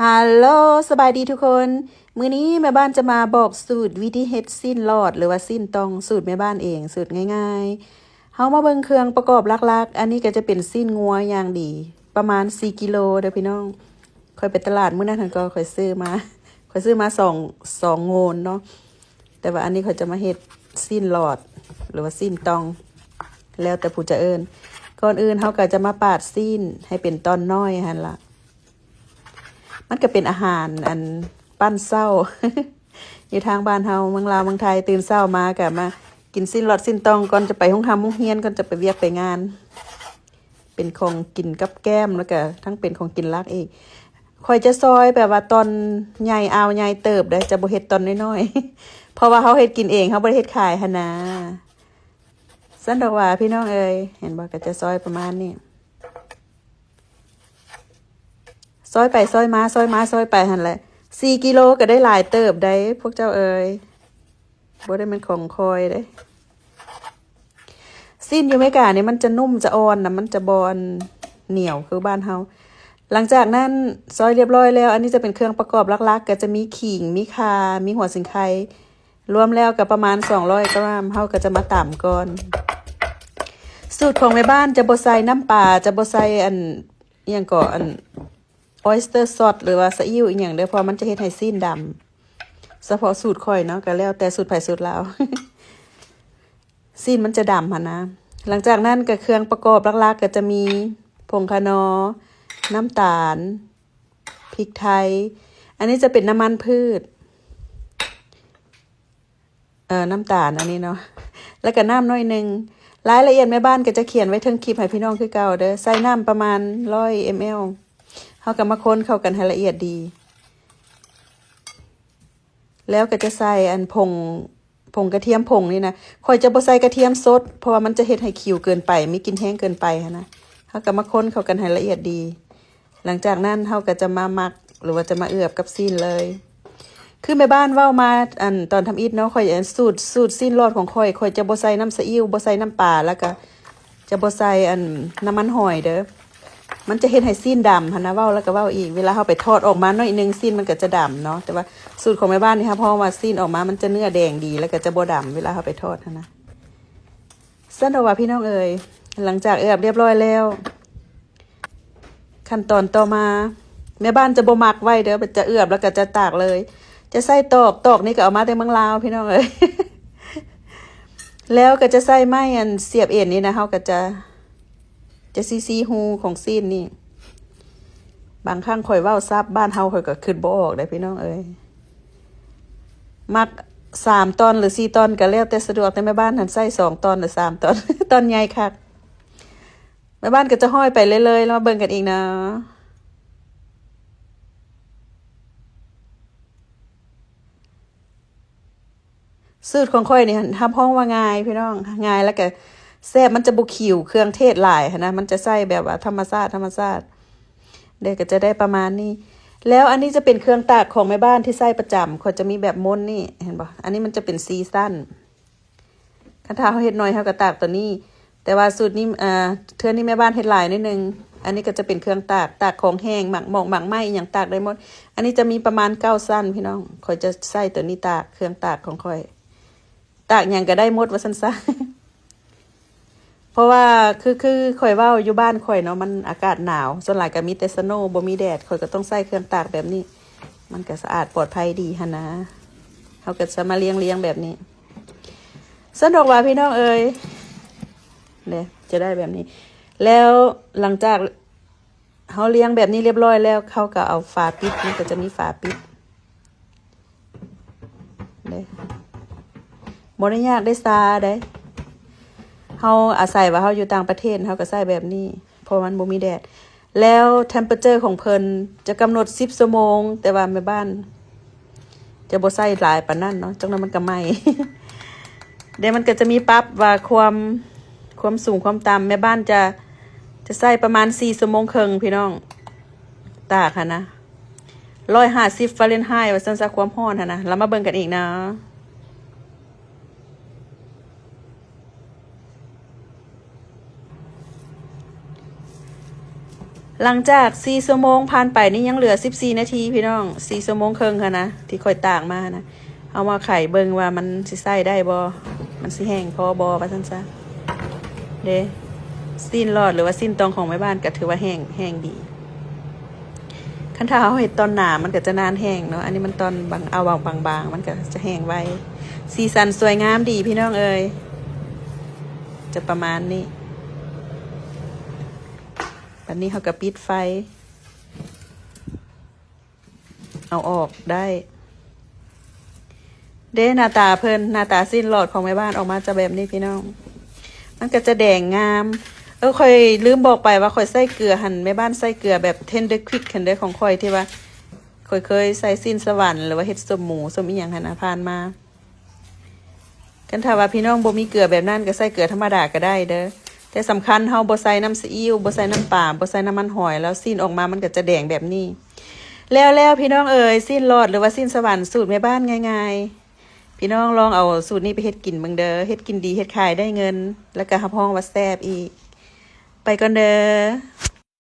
ຮັລໂຫຼ ສະບາຍດີທຸກຄົນ. ມື້ນີ້ແມ່ບ້ານຈະມາບອກສູດວິທີເຮັດຊີ້ນຫຼອດ ຫຼືວ່າຊີ້ນຕ່ອງ ສູດແມ່ບ້ານເອງ, ສູດງ່າຍໆ. ເຮົາມາເບິ່ງເຄື່ອງປະກອບຫຼັກໆ. ອັນນີ້ກໍຈະເປັນຊີ້ນງົວຢ່າງດີ ປະມານສີ່ກິໂລເດີ້ພີ່ນ້ອງ. ຂ້ອຍໄປຕະຫຼາດມື້ນັ້ນຫັ້ນກໍຂ້ອຍຊື້ມາ, ຂ້ອຍຊື້ມາສອງ ສອງໂງນເນາະ. ແຕ່ວ່າອັນນີ້ຂ້ອຍຈະມາເຮັດຊີ້ນຫຼອດ ຫຼືວ່າຊີ້ນຕ່ອງ ແລ້ວແຕ່ຜູ້ຈະເອີ້ນ. ກ່ອນອື່ນເຮົາກໍຈະມາປາດຊີ້ນໃຫ້ເປັນຕ່ອນນ້ອຍຫັ້ນລະ. ມັນກໍເປັນອາຫານອັນປັ້ນເຊົ້າ ຢູ່ທາງບ້ານເຮົາ ເມືອງລາວເມືອງໄທ ຕື່ນເຊົ້າມາກໍມາກິນຊີ້ນຫຼອດຊີ້ນຕ່ອງ ກ່ອນຈະໄປໂຮງຮ່ຳໂຮງຮຽນ ກ່ອນຈະໄປວຽກໄປງານ. ເປັນຂອງກິນກັບແກ້ມ ແລ້ວກະທັງເປັນຂອງກິນຫຼັກອີກ. ຂ້ອຍຈະຊອຍແບບວ່າຕອນໃຫຍ່ ອາວໃຫຍ່ເຕີບເດ້ ຈະບໍ່ເຮັດຕອນນ້ອຍໆ ເພາະວ່າເຮົາເຮັດກິນເອງ ເຮົາບໍ່ໄດ້ເຮັດຂາຍຫັ້ນນາ. ຊັ້ນດອກຫວ່າພີ່ນ້ອງເອີຍ ເຫັນບໍ່? ກໍຈະຊອຍປະມານນີ້ ຊອຍໄປຊອຍມາ ຊອຍມາຊອຍໄປຫັ້ນແຫຼະ. ສີ່ກິໂລກໍໄດ້ຫຼາຍເຕີບໃດ໋ພວກເຈົ້າເອີຍ. ບໍ່ໄດ້ແມ່ນຂອງຂ້ອຍເດ້. ຊີ້ນຢູ່ເມການີ້ມັນຈະນຸ້ມຈະອ່ອນນະ ມັນຈະບໍ່ອັນໜຽວຄືບ້ານເຮົາ. ຫຼັງຈາກນັ້ນຊອຍລຽບຮ້ອຍແລ້ວ ອັນນີ້ຈະເປັນເຄື່ອງປະກອບຫຼັກໆ ກໍຈະມີຂີງ ມີຂ່າ ມີຫົວສີໄຄ ລວມແລ້ວກໍປະມານສອງຮ້ອຍກຣາມ. ເຮົາກໍຈະມາຕຳກ່ອນ. ສູດຂອງແມ່ບ້ານຈະບໍ່ໃສ່ນ້ຳປາ ຈະບໍ່ໃສ່ອັນ ອີ່ຫຍັງເກາະ ອັນ oyster sauce ຫຼືວ່າຊາອິ້ວອີ່ຫຍັງເດີ້ ເພາະມັນຈະເຮັດໃຫ້ຊີ້ນດຳ. ສະເພາະສູດຂ້ອຍເນາະ ກໍແລ້ວແຕ່ສູດໃຜສູດລາວ ຊີ້ນມັນຈະດຳຫັ້ນນະ. ຫຼັງຈາກນັ້ນກໍເຄື່ອງປະກອບຫຼັກໆ ກໍຈະມີຜົງຂະໜໍ, ນ້ຳຕານ, ພິກໄທ, ອັນນີ້ຈະເປັນນ້ຳມັນພືດ ເອີ ນ້ຳຕານອັນນີ້ເນາະ ແລ້ວກໍນ້ຳໜ້ອຍໜຶ່ງ. ລາຍລະອຽດແມ່ບ້ານກໍຈະຂຽນໄວ້ເທິງຄລິບໃຫ້ພີ່ນ້ອງຄືເກົ່າເດີ້. ໃສ່ນ້ຳປະມານຮ້ອຍ ml. ເຮົາກໍມາຄົນເຂົ້າກັນໃຫ້ລະອຽດດີ ແລ້ວກໍຈະໃສ່ອັນຜົງ ຜົງກະທຽມຜົງນີ້ນະ. ຂ້ອຍຈະບໍ່ໃສ່ກະທຽມສົດ ເພາະວ່າມັນຈະເຮັດໃຫ້ຂິວເກີນໄປ ມີກິ່ນແຮງເກີນໄປຫັ້ນນະ. ເຮົາກໍມາຄົນເຂົ້າກັນໃຫ້ລະອຽດດີ. ຫຼັງຈາກນັ້ນເຮົາກໍຈະມາໝັກ ຫຼືວ່າຈະມາເອືອບກັບຊີ້ນເລີຍ. ຄືແມ່ບ້ານເວົ້າມາ ອັນ ຕອນທຳອິດເນາະ ຂ້ອຍ ອັນ ສູດ ສູດຊີ້ນຫຼອດຂອງຂ້ອຍ ຂ້ອຍຈະບໍ່ໃສ່ນ້ຳຊາອິ້ວ ບໍ່ໃສ່ນ້ຳປາ ແລ້ວກະຈະບໍ່ໃສ່ ອັນ ນ້ຳມັນຫອຍເດີ້. ມັນຈະເຮັດໃຫ້ຊີ້ນດຳຫັ້ນນະ. ເວົ້າແລ້ວກະເວົ້າອີກ ເວລາເຮົາໄປທອດອອກມາໜ້ອຍໜຶ່ງ ຊີ້ນມັນກະຈະດຳເນາະ. ແຕ່ວ່າສູດຂອງແມ່ບ້ານນີ້ຮັບຮອງວ່າຊີ້ນອອກມາມັນຈະເນື້ອແດງດີ ແລ້ວກະຈະບໍ່ດຳເວລາເຮົາໄປທອດຫັ້ນນະ. ຊັ້ນດອກວ່າພີ່ນ້ອງເອີຍ ຫຼັງຈາກເອືອບລຽບຮ້ອຍແລ້ວ ຂັ້ນຕອນຕໍ່ມາ ແມ່ບ້ານຈະບໍ່ໝັກໄວ້ເດີ້ ຈະເອືອບແລ້ວກໍຈະຕາກເລີຍ. ຈະໃຊ້ຕອກ ຕອກນີ້ກໍເອົາມາແຕ່ເມືອງລາວພີ່ນ້ອງເອີຍ. ແລ້ວກໍຈະໃຊ້ໄມ້ອັນສຽບເອັນນີ້ນະ ເຮົາກໍຈະ ຈະຊີ້ໆຮູຂອງຊີ້ນນີ້. ບາງຄັ້ງຂ້ອຍເວົ້າສັບບ້ານເຮົາ ຂ້ອຍກໍຄິດບໍ່ອອກເດ້ພີ່ນ້ອງເອີຍ. ມັກສາມຕອນ ຫຼື ສີ່ຕອນ ກໍແລ້ວແຕ່ສະດວກ, ແຕ່ແມ່ບ້ານຫັ້ນໃຊ້ສອງຕອນ ຫຼື ສາມຕອນ ຕອນໃຫຍ່ຄັກ. ແມ່ບ້ານກໍຈະຮ້ອຍໄປເລື້ອຍໆ ແລ້ວມາເບິ່ງກັນອີກເນາະ. ສູດຂອງຂ້ອຍນີ້ຮັບຮອງວ່າງ່າຍພີ່ນ້ອງ, ງ່າຍ ແລ້ວກໍແຊບ. ມັນຈະບໍ່ຂິວເຄື່ອງເທດຫຼາຍຫັ້ນນະ, ມັນຈະໃສ່ແບບວ່າທຳມະຊາດ ທຳມະຊາດເດ້, ກໍຈະໄດ້ປະມານນີ້. ແລ້ວອັນນີ້ຈະເປັນເຄື່ອງຕາກຂອງແມ່ບ້ານທີ່ໃຊ້ປະຈຳ, ຂ້ອຍຈະມີແບບມົ້ນນີ້ ເຫັນບໍ່? ອັນນີ້ມັນຈະເປັນສີ່ຊັ້ນ. ຄັນຖ້າເຮົາເຮັດໜ້ອຍ ເຮົາກໍຕາກຕົວນີ້, ແຕ່ວ່າສູດນີ້ ອ່າ ເທື່ອນີ້ແມ່ບ້ານເຮັດຫຼາຍໜ້ອຍໜຶ່ງ. ອັນນີ້ກໍຈະເປັນເຄື່ອງຕາກ, ຕາກຂອງແຫ້ງ, ໝາກໝອກ ໝາກໄມ້ ອີ່ຫຍັງຕາກໄດ້ໝົດ. ອັນນີ້ຈະມີປະມານເກົ້າຊັ້ນ ພີ່ນ້ອງ. ຂ້ອຍຈະໃຊ້ຕົວນີ້ຕາກ, ເຄື່ອງຕາກຂອງຂ້ອຍ. ຕາກຫຍັງກໍໄດ້ໝົດວ່າຊັ້ນຊະ. ເພາະວ່າຄື ຄືຂ້ອຍເວົ້າ ຢູ່ບ້ານຂ້ອຍເນາະ ມັນອາກາດໜາວ, ສ່ວນຫຼາຍກໍມີແຕ່ສະໂນ ບໍ່ມີແດດ, ຂ້ອຍກໍຕ້ອງໃຊ້ເຄື່ອງຕາກແບບນີ້, ມັນກໍສະອາດປອດໄພດີຫັ້ນນະ. ເຮົາກໍຈະມາລຽງໆແບບນີ້. ຊັ້ນດອກວ່າພີ່ນ້ອງເອີຍ ເດ້ ຈະໄດ້ແບບນີ້. ແລ້ວຫຼັງຈາກເຮົາລຽງແບບນີ້ລຽບຮ້ອຍແລ້ວ ເຮົາກໍເອົາຝາປິດ, ມັນກໍຈະມີຝາປິດເດ້. ບໍ່ໄດ້ຍາກໄດ້ຊາໃດ. ເຮົາອາໄສວ່າເຮົາຢູ່ຕ່າງປະເທດ ເຮົາກໍໃຊ້ແບບນີ້ ເພາະມັນບໍ່ມີແດດ. ແລ້ວ temperature ຂອງເພິ່ນຈະກຳນົດສິບຊົ່ວໂມງ, ແຕ່ວ່າແມ່ບ້ານຈະບໍ່ໃສ່ຫຼາຍປານນັ້ນເນາະ, ຈັກໜ້ອຍມັນກໍໄໝ້. ແລ້ວມັນກໍຈະມີປັບວ່າຄວາມ ຄວາມສູງຄວາມຕ່ຳ, ແມ່ບ້ານຈະ ຈະໃສ່ປະມານສີ່ຊົ່ວໂມງເຄິ່ງ ພີ່ນ້ອງ, ຕາກຫັ້ນນະ ຮ້ອຍຫ້າສິບຟາເຣັນໄຮ ວ່າຊັ້ນຊະ, ຄວາມຮ້ອນຫັ້ນນະ. ລະມາເບິ່ງກັນອີກນະ. ແ ຫຼັງຈາກສີ່ຊົ່ວໂມງຜ່ານໄປນີ້ ຍັງເຫຼືອສິບສີ່ນາທີພີ່ນ້ອງ, ສີ່ຊົ່ວໂມງເຄິ່ງຫັ້ນນະ ທີ່ຂ້ອຍຕາກມາຫັ້ນນະ. ເຮົາມາໄຂເບິ່ງວ່າມັນຊິໃຊ້ໄດ້ບໍ່, ມັນຊິແຫ້ງພໍບໍ່ ວ່າຊັ້ນຊະ. ເດ້ ຊີ້ນຫຼອດ ຫຼືວ່າຊີ້ນຕອງຂອງແມ່ບ້ານກໍຖືວ່າແຫ້ງ, ແຫ້ງດີ. ຄັນຖ້າເຮົາເຮັດຕອນໜາ ມັນກໍຈະນານແຫ້ງເນາະ, ອັນນີ້ມັນຕອນບາງ, ເອົາບາງໆ ມັນກໍຈະແຫ້ງໄວ. ສີສັນສວຍງາມດີພີ່ນ້ອງເອີຍ, ຈະປະມານນີ້. ບັດນີ້ເຮົາກໍປິດໄຟ ເອົາອອກໄດ້. ເດ້ ໜ້າຕາເພິ່ນ, ໜ້າຕາຊີ້ນຫຼອດຂອງແມ່ບ້ານອອກມາຈະແບບນີ້ພີ່ນ້ອງ, ມັນກໍຈະແດງງາມ. ເອີ ຂ້ອຍລືມບອກໄປວ່າຂ້ອຍໃສ່ເກືອຫັ້ນ, ແມ່ບ້ານໃສ່ເກືອແບບ Tender Quick ຫັ້ນເດ້ ຂອງຂ້ອຍ ທີ່ວ່າຂ້ອຍເຄີຍໃສ່ຊີ້ນສະຫວັນ ຫຼືວ່າເຮັດສົ້ມໝູ ສົ້ມອີ່ຫຍັງຫັ້ນນະ ຜ່ານມາ. ຄັນຖ້າວ່າພີ່ນ້ອງບໍ່ມີເກືອແບບນັ້ນ ກໍໃສ່ເກືອທຳມະດາກໍໄດ້ເດີ, ແຕ່ສຳຄັນເຮົາບໍ່ໃສ່ນ້ຳຊີອິ້ວ, ບໍ່ໃສ່ນ້ຳປາ, ບໍ່ໃສ່ນ້ຳມັນຫອຍ, ແລ້ວຊີ້ນອອກມາມັນກໍຈະແດງແບບນີ້. ແລ້ວໆ ພີ່ນ້ອງເອີຍ, ຊີ້ນຫຼອດ ຫຼືວ່າຊີ້ນສະຫວັນ ສູດແມ່ບ້ານງ່າຍໆ. ພີ່ນ້ອງລອງເອົາສູດນີ້ໄປເຮັດກິນເບິ່ງເດີ, ເຮັດກິນດີ ເຮັດຂາຍໄດ້ເງິນ, ແລ້ວກໍຮັບຮອງວ່າແຊບອີກ. ໄປກ່ອນເດີ.